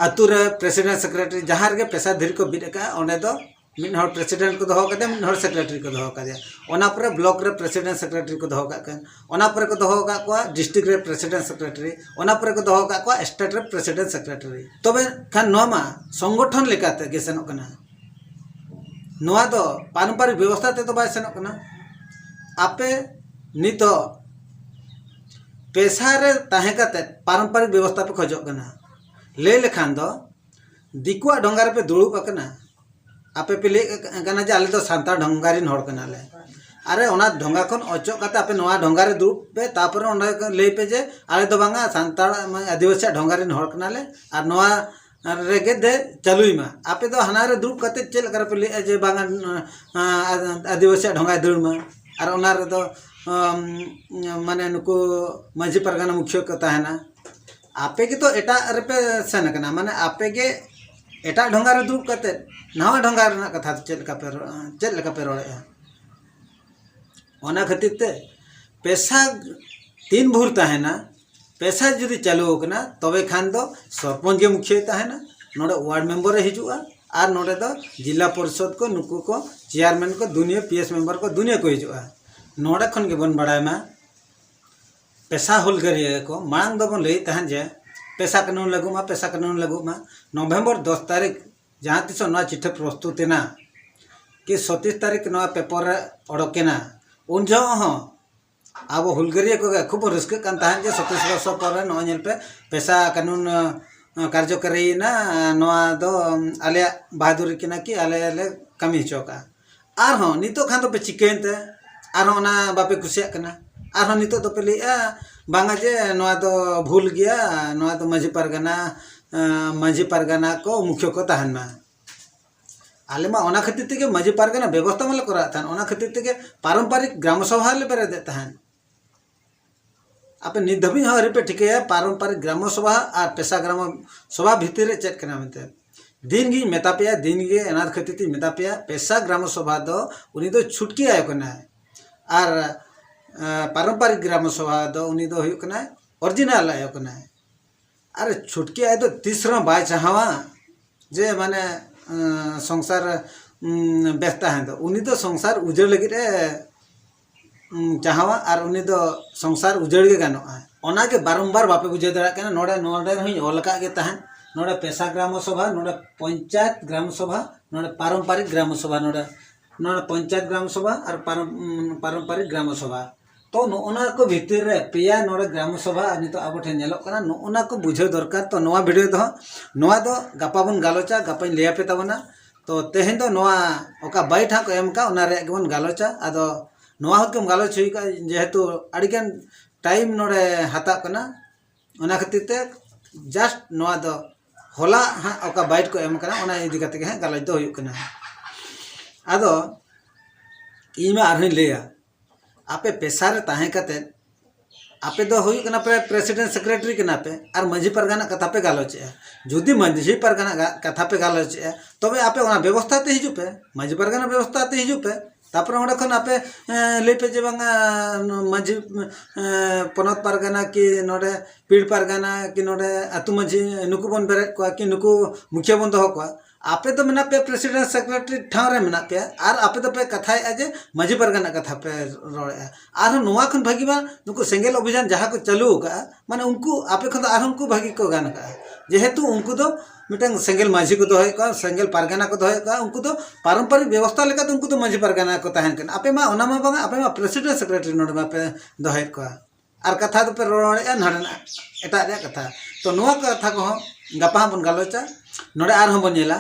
ᱟᱛᱳ ᱨᱮ ᱯᱨᱮᱥᱤᱰᱮᱱᱴ ᱥᱮᱠᱨᱮᱴᱟᱨᱤ ᱡᱟᱦᱟᱸ ᱨᱮᱜᱮ ᱯᱮᱥᱟ ᱫᱷᱤᱨᱤ ᱠᱚ ᱵᱤᱫ ᱟᱠᱟᱫᱼᱟ, ᱚᱸᱰᱮ ᱫᱚ ᱢᱤᱫ ᱦᱚᱲ ᱯᱨᱮᱥᱤᱰᱮᱱᱴ ᱠᱚ ᱫᱚᱦᱚ ᱠᱟᱫᱮᱭᱟ, ᱢᱤᱫ ᱦᱚᱲ ᱥᱮᱠᱨᱮᱴᱟᱨᱤ ᱠᱚ ᱫᱚᱦᱚ ᱠᱟᱫᱮᱭᱟ᱾ ᱚᱱᱟ ᱯᱚᱨᱮ ᱵᱞᱚᱠ ᱨᱮ ᱯᱨᱮᱥᱤᱰᱮᱱᱴ ᱥᱮᱠᱨᱮᱴᱟᱨᱤ ᱠᱚ ᱫᱚᱦᱚ ᱠᱟᱜ ᱠᱟᱱ, ᱚᱱᱟ ᱯᱚᱨᱮ ᱠᱚ ᱫᱚᱦᱚ ᱠᱟᱜ ᱠᱚᱣᱟ ᱰᱤᱥᱴᱨᱤᱠᱴ ᱨᱮ ᱯᱨᱮᱥᱤᱰᱮᱱᱴ ᱥᱮᱠᱨᱮᱴᱟᱨᱤ, ᱚᱱᱟ ᱯᱚᱨᱮ ᱠᱚ ᱫᱚᱦᱚ ᱠᱟᱜ ᱠᱚᱣᱟ ᱥᱴᱮᱴ ᱨᱮ ᱯᱨᱮᱥᱤᱰᱮᱱᱴ ᱥᱮᱠᱨᱮᱴᱟᱨᱤ᱾ ᱛᱚᱵᱮ ᱠᱷᱟᱱ ᱱᱚᱣᱟ ᱢᱟ ᱥᱚᱝᱜᱚᱴᱷᱚᱱ ᱞᱮᱠᱟᱛᱮ ᱜᱮ ᱥᱮᱱᱚᱜ ᱠᱟᱱᱟ᱾ ᱱᱚᱣᱟ ᱫᱚ ᱯᱟᱨᱚᱢᱯᱟᱨᱤᱠ ᱵᱮᱵᱚᱥᱛᱷᱟ ᱛᱮᱫᱚ ᱵᱟᱭ ᱥᱮᱱᱚᱜ ᱠᱟᱱᱟ᱾ ᱟᱯᱮ ᱱᱤᱛᱚᱜ ᱯᱮᱥᱟ ᱨᱮ ᱛᱟᱦᱮᱸ ᱠᱟᱛᱮ ᱯᱟᱨᱚᱢᱯᱟᱨᱤᱠ ᱵᱮᱵᱚᱥᱛᱷᱟ ᱯᱮ ᱠᱷᱚᱡᱚᱜ ᱠᱟᱱᱟ᱾ ᱞᱟᱹᱭ ᱞᱮᱠᱷᱟᱱ ᱫᱚ ᱫᱤᱠᱩᱣᱟᱜ ᱰᱷᱚᱸᱜᱟ ᱨᱮᱯᱮ ᱫᱩᱲᱩᱵ ᱟᱠᱟᱱᱟ᱾ ᱟᱯᱮ ᱯᱮ ᱞᱟᱹᱭᱮᱫ ᱠᱟᱱᱟ ᱡᱮ ᱟᱞᱮ ᱫᱚ ᱥᱟᱱᱛᱟᱲ ᱰᱷᱚᱸᱜᱟ ᱨᱮᱱ ᱦᱚᱲ ᱠᱟᱱᱟᱞᱮ᱾ ᱟᱨᱮ, ᱚᱱᱟ ᱰᱷᱚᱸᱜᱟ ᱠᱷᱚᱱ ᱚᱪᱚᱜ ᱠᱟᱛᱮ ᱟᱯᱮ ᱱᱚᱣᱟ ᱰᱷᱚᱸᱜᱟ ᱨᱮ ᱫᱩᱲᱩᱵ ᱯᱮ, ᱛᱟᱯᱚᱨᱮ ᱚᱸᱰᱮ ᱞᱟᱹᱭ ᱯᱮ ᱡᱮ ᱟᱞᱮ ᱫᱚ ᱵᱟᱝᱟ, ᱥᱟᱱᱛᱟᱲ, ᱢᱟᱱᱮ ᱟᱹᱫᱤᱵᱟᱹᱥᱤᱭᱟᱜ ᱰᱷᱚᱸᱜᱟ ᱨᱮᱱ ᱦᱚᱲ ᱠᱟᱱᱟᱞᱮ, ᱟᱨ ᱱᱚᱣᱟ ᱨᱮᱜᱮ ᱫᱮ ᱪᱟᱹᱞᱩᱭ ᱢᱟ᱾ ᱟᱯᱮ ᱫᱚ ᱦᱟᱱᱟ ᱨᱮ ᱫᱩᱲᱩᱵ ᱠᱟᱛᱮ ᱪᱮᱫ ᱞᱮᱠᱟ ᱨᱮᱯᱮ ᱞᱟᱹᱭᱮᱫᱼᱟ ᱡᱮ ᱵᱟᱝᱟ, ᱟᱸ, ᱟᱹᱫᱤᱵᱟᱹᱥᱤᱭᱟᱜ ᱰᱷᱚᱸᱜᱟᱭ ᱫᱟᱹᱲ ᱢᱟ, ᱟᱨ ᱚᱱᱟ ᱨᱮᱫᱚ, ᱟᱸ, ᱢᱟᱱᱮ ᱱᱩᱠᱩ ᱢᱟᱹᱡᱷᱤ ᱯᱟᱨᱜᱟᱱᱟ ᱢᱩᱠᱷᱤᱭᱟᱹ ᱠᱚ ᱛᱟᱦᱮᱱᱟ? ᱟᱯᱮ ᱜᱮᱛᱚ ᱮᱴᱟᱜ ᱨᱮᱯᱮ ᱥᱮᱱ ᱟᱠᱟᱱᱟ, ᱢᱟᱱᱮ ᱟᱯᱮ ᱜᱮ ᱮᱴᱟᱜ ᱰᱷᱚᱸᱜᱟ ᱨᱮ ᱫᱩᱲᱩᱵ ᱠᱟᱛᱮ ᱱᱟᱣᱟ ᱰᱷᱚᱸᱜᱟ ᱨᱮᱱᱟᱜ ᱠᱟᱛᱷᱟ ᱪᱮᱫ ᱞᱮᱠᱟ ᱯᱮ ᱨᱚ-, ᱪᱮᱫ ᱞᱮᱠᱟ ᱯᱮ ᱨᱚᱲᱮᱫᱼᱟ? ᱚᱱᱟ ᱠᱷᱟᱹᱛᱤᱨ ᱛᱮ ᱯᱮᱥᱟ ᱛᱤᱱ ᱵᱷᱳᱨ ᱛᱟᱦᱮᱱᱟ, ᱯᱮᱥᱟ ᱡᱩᱫᱤ ᱪᱟᱹᱞᱩ ᱟᱠᱟᱱᱟ, ᱛᱚᱵᱮ ᱠᱷᱟᱱ ᱫᱚ ᱥᱚᱨᱯᱚᱧᱪ ᱜᱮ ᱢᱩᱠᱷᱤᱭᱟᱹᱭ ᱛᱟᱦᱮᱱᱟ, ᱱᱚᱰᱮ ᱣᱟᱨᱰ ᱢᱮᱢᱵᱚᱨᱮ ᱦᱤᱡᱩᱜᱼᱟ, ᱟᱨ ᱱᱚᱰᱮ ᱫᱚ ᱡᱤᱞᱟ ᱯᱚᱨᱤᱥᱚᱫᱽ ᱠᱚ, ᱱᱩᱠᱩ ᱠᱚ ᱪᱮᱭᱟᱨᱢᱮᱱ ᱠᱚ ᱫᱩᱱᱤᱭᱟᱹ, ᱯᱤ ᱮᱥ ᱢᱮᱢᱵᱟᱨ ᱠᱚ ᱫᱩᱱᱤᱭᱟᱹ ᱠᱚ ᱦᱤᱡᱩᱜᱼᱟ᱾ ᱱᱚᱰᱮ ᱠᱷᱚᱱ ᱜᱮᱵᱚᱱ ᱵᱟᱲᱟᱭ ᱢᱟ, ᱯᱮᱥᱟ ᱦᱩᱞᱜᱟᱹᱨᱤᱭᱟᱹ ᱠᱚ ᱢᱟᱲᱟᱝ ᱫᱚᱵᱚᱱ ᱞᱟᱹᱭᱮᱫ ᱛᱟᱦᱮᱸᱫ ᱡᱮ ᱯᱮᱥᱟ ᱠᱟᱹᱱᱩᱱ ᱞᱟᱹᱜᱩᱜ ᱢᱟ, ᱯᱮᱥᱟ ᱠᱟᱹᱱᱩᱱ ᱞᱟᱹᱜᱩᱜ ᱢᱟ᱾ ᱱᱚᱵᱷᱮᱢᱵᱚᱨ ᱫᱚᱥ ᱛᱟᱹᱨᱤᱠᱷ ᱡᱟᱦᱟᱸ ᱛᱤᱥᱚᱜ ᱱᱚᱣᱟ ᱪᱤᱴᱷᱤ ᱯᱨᱚᱥᱛᱩᱛ ᱮᱱᱟ, ᱠᱤ ᱥᱚᱛᱤᱥ ᱛᱟᱹᱨᱤᱠᱷ ᱱᱚᱣᱟ ᱯᱮᱯᱟᱨ ᱨᱮ ᱚᱰᱚᱠ ᱮᱱᱟ, ᱩᱱ ᱡᱚᱦᱚᱜ ᱦᱚᱸ ᱟᱵᱚ ᱦᱩᱞᱜᱟᱹᱨᱤᱭᱟᱹ ᱠᱚᱜᱮ ᱠᱷᱩᱵ ᱵᱚᱱ ᱨᱟᱹᱥᱠᱟᱹᱜ ᱠᱟᱱ ᱛᱟᱦᱮᱸᱫ ᱡᱮ ᱥᱚᱛᱤᱥ ᱵᱚᱨᱥᱚ ᱯᱚᱨᱮ ᱱᱚᱜᱼᱚᱭ ᱧᱮᱞ ᱯᱮ, ᱯᱮᱥᱟ ᱠᱟᱹᱱᱩᱱ, ᱟᱸ, ᱠᱟᱨᱡᱚᱠᱟᱨᱤᱭᱮᱱᱟ, ᱱᱚᱣᱟ ᱫᱚ, ᱟᱸ, ᱟᱞᱮᱭᱟᱜ ᱵᱟᱦᱟᱫᱩᱨᱤ ᱠᱟᱱᱟ ᱠᱤ ᱟᱞᱮ ᱞᱮ ᱠᱟᱹᱢᱤ ᱦᱚᱪᱚ ᱠᱟᱜᱼᱟ᱾ ᱟᱨᱦᱚᱸ ᱱᱤᱛᱚᱜ ᱠᱷᱟᱱ ᱫᱚᱯᱮ ᱪᱤᱠᱟᱹᱭᱮᱱ ᱛᱮ? ᱟᱨᱦᱚᱸ ᱚᱱᱟ ᱵᱟᱯᱮ ᱠᱩᱥᱤᱭᱟᱜ ᱠᱟᱱᱟ᱾ ᱟᱨᱦᱚᱸ ᱱᱤᱛᱚᱜ ᱫᱚᱯᱮ ᱞᱟᱹᱭᱮᱜᱼᱟ ᱵᱟᱝᱟ ᱡᱮ ᱱᱚᱣᱟ ᱫᱚ ᱵᱷᱩᱞ ᱜᱮᱭᱟ, ᱱᱚᱣᱟ ᱫᱚ ᱢᱟᱹᱡᱷᱤ ᱯᱟᱨᱜᱟᱱᱟ, ᱟᱸ, ᱢᱟᱹᱡᱷᱤ ᱯᱟᱨᱜᱟᱱᱟ ᱠᱚ ᱢᱩᱠᱷᱤᱭᱟᱹ ᱠᱚ ᱛᱟᱦᱮᱱ ᱢᱟ᱾ ᱟᱞᱮ ᱢᱟ ᱚᱱᱟ ᱠᱷᱟᱹᱛᱤᱨ ᱛᱮᱜᱮ ᱢᱟᱹᱡᱷᱤ ᱯᱟᱨᱜᱟᱱᱟ ᱵᱮᱵᱚᱥᱛᱷᱟ ᱢᱟᱞᱮ ᱠᱚᱨᱟᱣᱮᱫ ᱛᱟᱦᱮᱸᱫ, ᱚᱱᱟ ᱠᱷᱟᱹᱛᱤᱨ ᱛᱮᱜᱮ ᱯᱟᱨᱚᱢᱯᱟᱨᱤᱠ ᱜᱨᱟᱢᱚ ᱥᱚᱵᱷᱟ ᱞᱮ ᱵᱮᱨᱮᱫᱮᱫ ᱛᱟᱦᱮᱸᱫ᱾ ᱟᱯᱮ ᱱᱤᱛ ᱫᱷᱟᱹᱵᱤᱡ ᱦᱚᱸ ᱟᱹᱣᱨᱤ ᱯᱮ ᱴᱷᱤᱠᱟᱹᱭᱟ ᱯᱟᱨᱚᱢᱯᱟᱨᱤᱠ ᱜᱨᱟᱢᱚ ᱥᱚᱵᱷᱟ ᱟᱨ ᱯᱮᱥᱟ ᱜᱨᱟᱢᱚ ᱥᱚᱵᱷᱟ ᱵᱷᱤᱛᱤᱨ ᱨᱮ ᱪᱮᱫ ᱠᱟᱱᱟ ᱢᱮᱱᱛᱮ᱾ ᱫᱤᱱ ᱜᱤᱧ ᱢᱮᱛᱟ ᱯᱮᱭᱟ, ᱫᱤᱱ ᱜᱮ ᱚᱱᱟ ᱠᱷᱟᱹᱛᱤᱨ ᱛᱤᱧ ᱢᱮᱛᱟ ᱯᱮᱭᱟ, ᱯᱮᱥᱟ ᱜᱨᱟᱢᱚ ᱥᱚᱵᱷᱟ ᱫᱚ ᱩᱱᱤ ᱫᱚ ᱪᱷᱩᱴᱠᱤ ᱟᱭᱳ ᱠᱟᱱᱟᱭ, ᱟᱨ, ᱟᱸ, ᱯᱟᱨᱚᱢᱯᱟᱨᱤᱠ ᱜᱨᱟᱢᱚ ᱥᱚᱵᱷᱟ ᱫᱚ ᱩᱱᱤ ᱫᱚ ᱦᱩᱭᱩᱜ ᱠᱟᱱᱟᱭ ᱚᱨᱤᱡᱤᱱᱟᱞ ᱟᱭᱳ ᱠᱟᱱᱟᱭ᱾ ᱟᱨ ᱪᱷᱩᱴᱠᱤ ᱟᱭᱳ ᱫᱚ ᱛᱤᱥ ᱨᱮᱦᱚᱸ ᱵᱟᱭ ᱪᱟᱦᱟᱣᱟ ᱡᱮ ᱢᱟᱱᱮ, ᱟᱸ, ᱥᱚᱝᱥᱟᱨ, ᱩᱸ, ᱵᱮᱥ ᱛᱟᱦᱮᱱ ᱫᱚ, ᱩᱱᱤ ᱫᱚ ᱥᱚᱝᱥᱟᱨ ᱩᱡᱟᱹᱲ ᱞᱟᱹᱜᱤᱫ ᱮ, ᱩᱸ, ᱪᱟᱦᱟᱣᱟ, ᱟᱨ ᱩᱱᱤ ᱫᱚ ᱥᱚᱝᱥᱟᱨ ᱩᱡᱟᱹᱲ ᱜᱮ ᱜᱟᱱᱚᱜᱼᱟ᱾ ᱚᱱᱟᱜᱮ ᱵᱟᱨᱚᱢᱵᱟᱨ ᱵᱟᱯᱮ ᱵᱩᱡᱷᱟᱹᱣ ᱫᱟᱲᱮᱭᱟᱜ ᱠᱟᱱᱟ᱾ ᱱᱚᱰᱮ, ᱱᱚᱰᱮ ᱦᱚᱸᱧ ᱚᱞ ᱟᱠᱟᱫ ᱜᱮ ᱛᱟᱦᱮᱸᱫ, ᱱᱚᱰᱮ ᱯᱮᱥᱟ ᱜᱨᱟᱢ ᱥᱚᱵᱷᱟ, ᱱᱚᱰᱮ ᱯᱚᱧᱪᱟᱭᱮᱛ ᱜᱨᱟᱢ ᱥᱚᱵᱷᱟ, ᱱᱚᱰᱮ ᱯᱟᱨᱚᱢᱯᱟᱨᱤᱠ ᱜᱨᱟᱢ ᱥᱚᱵᱷᱟ, ᱱᱚᱰᱮ, ᱱᱚᱰᱮ ᱯᱚᱧᱪᱟᱭᱮᱛ ᱜᱨᱟᱢ ᱥᱚᱵᱷᱟ ᱟᱨ ᱯᱟᱨᱚᱢ-, ᱩᱸ, ᱯᱟᱨᱚᱢᱯᱟᱨᱤᱠ ᱜᱨᱟᱢ ᱥᱚᱵᱷᱟ᱾ ᱛᱚ, ᱱᱚᱜᱼᱚ ᱱᱚᱣᱟ ᱠᱚ ᱵᱷᱤᱛᱤᱨ ᱨᱮ ᱯᱮᱭᱟ ᱱᱚᱰᱮ ᱜᱨᱟᱢ ᱥᱚᱵᱷᱟ ᱟᱨ ᱱᱤᱛᱚᱜ ᱟᱵᱚ ᱴᱷᱮᱱ ᱧᱮᱞᱚᱜ ᱠᱟᱱᱟ, ᱱᱚᱜᱼᱚ ᱱᱚᱣᱟ ᱠᱚ ᱵᱩᱡᱷᱟᱹᱣ ᱫᱚᱨᱠᱟᱨ᱾ ᱛᱚ, ᱱᱚᱣᱟ ᱵᱷᱤᱰᱤᱭᱳ ᱫᱚ ᱦᱟᱸᱜ, ᱱᱚᱣᱟ ᱫᱚ ᱜᱟᱯᱟ ᱵᱚᱱ ᱜᱟᱞᱚᱪᱟ, ᱜᱟᱯᱟᱧ ᱞᱟᱹᱭ ᱟᱯᱮ ᱛᱟᱵᱚᱱᱟ᱾ ᱛᱚ, ᱛᱮᱦᱮᱧ ᱫᱚ ᱱᱚᱣᱟ ᱚᱠᱟ ᱵᱟᱭᱤᱴ ᱦᱟᱸᱜ ᱠᱚ ᱮᱢ ᱠᱟᱜ, ᱚᱱᱟ ᱨᱮᱭᱟᱜ ᱜᱮᱵᱚᱱ ᱜᱟᱞᱚᱪᱟ᱾ ᱟᱫᱚ ᱱᱚᱣᱟ ᱦᱚᱸ ᱜᱮᱢ ᱜᱟᱞᱚᱪ ᱦᱩᱭ ᱠᱟᱜᱼᱟ, ᱡᱮᱦᱮᱛᱩ ᱟᱹᱰᱤᱜᱟᱱ ᱴᱟᱭᱤᱢ ᱱᱚᱰᱮ ᱦᱟᱛᱟᱜ ᱠᱟᱱᱟ, ᱚᱱᱟ ᱠᱷᱟᱹᱛᱤᱨ ᱛᱮ ᱡᱟᱥᱴ ᱱᱚᱣᱟ ᱫᱚ ᱦᱚᱞᱟ ᱦᱟᱸᱜ ᱚᱠᱟ ᱵᱟᱭᱤᱴ ᱠᱚ ᱮᱢ ᱠᱟᱱᱟ, ᱚᱱᱟ ᱤᱫᱤ ᱠᱟᱛᱮ ᱜᱮ ᱦᱟᱸᱜ ᱜᱟᱞᱚᱪ ᱫᱚ ᱦᱩᱭᱩᱜ ᱠᱟᱱᱟ᱾ ᱟᱫᱚ ᱤᱧ ᱢᱟ ᱟᱨᱦᱚᱸᱧ ᱞᱟᱹᱭᱟ, ᱟᱯᱮ ᱯᱮᱥᱟ ᱨᱮ ᱛᱟᱦᱮᱸ ᱠᱟᱛᱮ ᱟᱯᱮ ᱫᱚ ᱦᱩᱭᱩᱜ ᱠᱟᱱᱟ ᱯᱮ ᱯᱨᱮᱥᱤᱰᱮᱱᱴ ᱥᱮᱠᱨᱮᱴᱟᱨᱤ ᱠᱟᱱᱟ ᱯᱮ ᱟᱨ ᱢᱟᱹᱡᱷᱤ ᱯᱟᱨᱜᱟᱱᱟ ᱠᱟᱛᱷᱟ ᱯᱮ ᱜᱟᱞᱚᱪᱮᱜᱼᱟ᱾ ᱡᱩᱫᱤ ᱢᱟᱹᱡᱷᱤ ᱯᱟᱨᱜᱟᱱᱟ ᱜᱟ-, ᱠᱟᱛᱷᱟ ᱯᱮ ᱜᱟᱞᱚᱪᱮᱜᱼᱟ, ᱛᱚᱵᱮ ᱟᱯᱮ ᱚᱱᱟ ᱵᱮᱵᱚᱥᱛᱷᱟ ᱛᱮ ᱦᱤᱡᱩᱜ ᱯᱮ, ᱢᱟᱹᱡᱷᱤ ᱯᱟᱨᱜᱟᱱᱟ ᱵᱮᱵᱚᱥᱛᱷᱟ ᱛᱮ ᱦᱤᱡᱩᱜ ᱯᱮ᱾ ᱛᱟᱯᱚᱨᱮ ᱚᱸᱰᱮ ᱠᱷᱚᱱ ᱟᱯᱮ, ᱮᱸ, ᱞᱟᱹᱭ ᱯᱮ ᱡᱮ ᱵᱟᱝᱟ, ᱢᱟᱹᱡᱷᱤ, ᱮᱸ, ᱯᱚᱱᱚᱛ ᱯᱟᱨᱜᱟᱱᱟ ᱠᱤ ᱱᱚᱰᱮ ᱯᱤᱲ ᱯᱟᱨᱜᱟᱱᱟ ᱠᱤ ᱱᱚᱰᱮ ᱟᱹᱛᱩ ᱢᱟᱹᱡᱷᱤ ᱱᱩᱠᱩ ᱵᱚᱱ ᱵᱮᱨᱮᱫ ᱠᱚᱣᱟ ᱠᱤ ᱱᱩᱠᱩ ᱢᱩᱠᱷᱤᱭᱟᱹ ᱵᱚᱱ ᱫᱚᱦᱚ ᱠᱚᱣᱟ᱾ ᱟᱯᱮ ᱫᱚ ᱢᱮᱱᱟᱜ ᱯᱮᱭᱟ ᱯᱨᱮᱥᱤᱰᱮᱱᱴ ᱥᱮᱠᱨᱮᱴᱟᱨᱤ ᱴᱷᱟᱶ ᱨᱮ ᱢᱮᱱᱟᱜ ᱯᱮᱭᱟ ᱟᱨ ᱟᱯᱮ ᱫᱚᱯᱮ ᱠᱟᱛᱷᱟᱭᱮᱫᱼᱟ ᱡᱮ ᱢᱟᱹᱡᱷᱤ ᱯᱟᱨᱜᱟᱱᱟ ᱠᱟᱛᱷᱟ ᱯᱮ ᱨᱚᱲᱮᱫᱼᱟ᱾ ᱟᱨᱦᱚᱸ ᱱᱚᱣᱟ ᱠᱷᱚᱱ ᱵᱷᱟᱹᱜᱤ ᱢᱟ ᱱᱩᱠᱩ ᱥᱮᱸᱜᱮᱞ ᱚᱵᱷᱤᱡᱟᱱ ᱡᱟᱦᱟᱸ ᱠᱚ ᱪᱟᱹᱞᱩ ᱟᱠᱟᱫᱼᱟ, ᱢᱟᱱᱮ ᱩᱱᱠᱩ ᱟᱯᱮ ᱠᱷᱚᱱ ᱫᱚ ᱟᱨᱦᱚᱸ ᱩᱱᱠᱩ ᱵᱷᱟᱹᱜᱤ ᱠᱚ ᱜᱟᱱ ᱟᱠᱟᱫᱼᱟ᱾ ᱡᱮᱦᱮᱛᱩ ᱩᱱᱠᱩ ᱫᱚ ᱢᱤᱫᱴᱟᱝ ᱥᱮᱸᱜᱮᱞ ᱢᱟᱹᱡᱷᱤ ᱠᱚ ᱫᱚᱦᱚᱭᱮᱫ ᱠᱚᱣᱟ, ᱥᱮᱸᱜᱮᱞ ᱯᱟᱨᱜᱟᱱᱟ ᱠᱚ ᱫᱚᱦᱚᱭᱮᱫ ᱠᱚᱣᱟ, ᱩᱱᱠᱩ ᱫᱚ ᱯᱟᱨᱚᱢᱯᱚᱨᱤᱠ ᱵᱮᱵᱚᱥᱛᱷᱟ ᱞᱮᱠᱟᱛᱮ ᱩᱱᱠᱩ ᱫᱚ ᱢᱟᱹᱡᱷᱤ ᱯᱟᱨᱜᱟᱱᱟ ᱠᱚ ᱛᱟᱦᱮᱱ ᱠᱟᱱᱟ᱾ ᱟᱯᱮ ᱢᱟ ᱚᱱᱟ ᱢᱟ ᱵᱟᱝᱟ, ᱟᱯᱮ ᱢᱟ ᱯᱨᱮᱥᱤᱰᱮᱱᱴ ᱥᱮᱠᱨᱮᱴᱟᱨᱤ ᱱᱚᱰᱮ ᱢᱟᱯᱮ ᱫᱚᱦᱚᱭᱮᱫ ᱠᱚᱣᱟ᱾ ᱟᱨ ᱠᱟᱛᱷᱟ ᱫᱚᱯᱮ ᱨᱚᱲᱮᱫᱼᱟ ᱱᱚᱰᱮᱱᱟᱜ ᱮᱴᱟᱜ ᱨᱮᱭᱟᱜ ᱠᱟᱛᱷᱟ᱾ ᱛᱚ, ᱱᱚᱣᱟ ᱠᱟᱛᱷᱟ ᱠᱚᱦᱚᱸ ᱜᱟᱯᱟ ᱦᱟᱸᱜ ᱵᱚᱱ ᱜᱟᱞᱚᱪᱟ᱾ ᱱᱚᱰᱮ ᱟᱨᱦᱚᱸ ᱵᱚᱱ ᱧᱮᱞᱟ,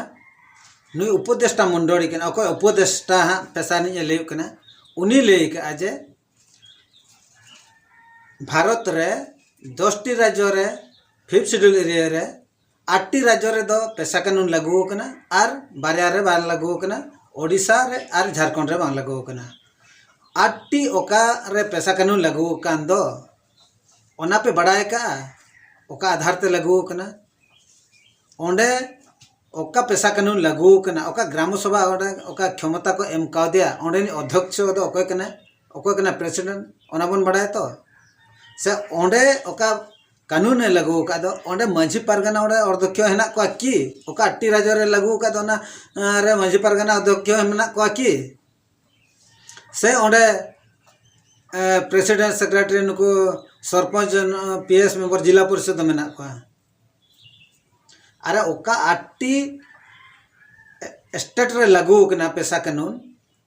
ᱱᱩᱭ ᱩᱯᱚᱫᱮᱥᱴᱟ ᱢᱚᱱᱰᱚᱞᱤ ᱠᱟᱱᱟ, ᱚᱠᱚᱭ ᱩᱯᱚᱫᱮᱥᱴᱟ ᱦᱟᱸᱜ ᱯᱮᱥᱟ ᱨᱤᱱᱤᱡ ᱮ ᱞᱟᱹᱭᱚᱜ ᱠᱟᱱᱟ, ᱩᱱᱤ ᱞᱟᱹᱭ ᱠᱟᱜᱼᱟ ᱡᱮ ᱵᱷᱟᱨᱚᱛ ᱨᱮ ᱫᱚᱥᱴᱤ ᱨᱟᱡᱽᱡᱚ ᱨᱮ ᱯᱷᱤᱯᱛᱷ ᱥᱤᱰᱩᱞ ᱮᱨᱤᱭᱟ ᱨᱮ ᱟᱴᱴᱤ ᱨᱟᱡᱽᱡᱚ ᱨᱮᱫᱚ ᱯᱮᱥᱟ ᱠᱟᱹᱱᱩᱱ ᱞᱟᱹᱜᱩ ᱟᱠᱟᱱᱟ ᱟᱨ ᱵᱟᱨᱭᱟ ᱨᱮ ᱵᱟᱝ ᱞᱟᱹᱜᱩ ᱟᱠᱟᱱᱟ, ᱳᱰᱤᱥᱟ ᱨᱮ ᱟᱨ ᱡᱷᱟᱲᱠᱷᱚᱸᱰ ᱨᱮ ᱵᱟᱝ ᱞᱟᱹᱜᱩ ᱟᱠᱟᱱᱟ᱾ ᱟᱴᱴᱤ ᱚᱠᱟ ᱨᱮ ᱯᱮᱥᱟ ᱠᱟᱹᱱᱩᱱ ᱞᱟᱹᱜᱩ ᱟᱠᱟᱱ ᱫᱚ, ᱚᱱᱟ ᱯᱮ ᱵᱟᱲᱟᱭ ᱟᱠᱟᱜᱼᱟ? ᱚᱠᱟ ᱟᱫᱷᱟᱨ ᱛᱮ ᱞᱟᱹᱜᱩ ᱟᱠᱟᱱᱟ? ᱚᱸᱰᱮ ᱚᱠᱟ ᱯᱮᱥᱟ ᱠᱟᱹᱱᱩᱱ ᱞᱟᱹᱜᱩ ᱟᱠᱟᱱᱟ, ᱚᱠᱟ ᱜᱨᱟᱢᱚ ᱥᱚᱵᱷᱟ ᱚᱸᱰᱮ ᱚᱠᱟ ᱠᱷᱚᱢᱚᱛᱟ ᱠᱚ ᱮᱢ ᱠᱟᱣᱫᱮᱭᱟ, ᱚᱸᱰᱮᱱᱤᱡ ᱚᱫᱷᱭᱚᱠᱥᱚ ᱫᱚ ᱚᱠᱚᱭ ᱠᱟᱱᱟᱭ, ᱚᱠᱚᱭ ᱠᱟᱱᱟᱭ ᱯᱨᱮᱥᱤᱰᱮᱱᱴ, ᱚᱱᱟ ᱵᱚᱱ ᱵᱟᱲᱟᱭᱟ ᱛᱚ? ᱥᱮ ᱚᱸᱰᱮ ᱚᱠᱟ ᱠᱟᱹᱱᱩᱱᱮ ᱞᱟᱹᱜᱩ ᱟᱠᱟᱫ ᱫᱚ, ᱚᱸᱰᱮ ᱢᱟᱹᱡᱷᱤ ᱯᱟᱨᱜᱟᱱᱟ ᱚᱸᱰᱮ ᱚᱫᱷᱭᱚᱠᱷᱚ ᱦᱮᱱᱟᱜ ᱠᱚᱣᱟ ᱠᱤ? ᱚᱠᱟ ᱟᱴᱴᱤ ᱨᱟᱡᱽᱡᱚ ᱨᱮ ᱞᱟᱹᱜᱩ ᱟᱠᱟᱫ ᱫᱚ, ᱚᱱᱟ ᱨᱮ ᱢᱟᱹᱡᱷᱤ ᱯᱟᱨᱜᱟᱱᱟ ᱚᱫᱷᱭᱚᱠᱷᱚ ᱢᱮᱱᱟᱜ ᱠᱚᱣᱟ ᱠᱤ? ᱥᱮ ᱚᱸᱰᱮ ᱯᱨᱮᱥᱤᱰᱮᱱᱴ, ᱥᱮᱠᱨᱮᱴᱟᱨᱤ, ᱱᱩᱠᱩ ᱥᱚᱨᱯᱚᱧᱪ, ᱯᱤ ᱮᱥ ᱢᱮᱢᱵᱟᱨ, ᱡᱤᱞᱟ ᱯᱚᱨᱤᱥᱚᱫ ᱫᱚ ᱢᱮᱱᱟᱜ ᱠᱚᱣᱟ? ᱟᱨ ᱚᱠᱟ ᱟᱴᱴᱤ ᱥᱴᱮᱴ ᱨᱮ ᱞᱟᱹᱜᱩ ᱟᱠᱟᱱᱟ ᱯᱮᱥᱟ ᱠᱟᱹᱱᱩᱱ,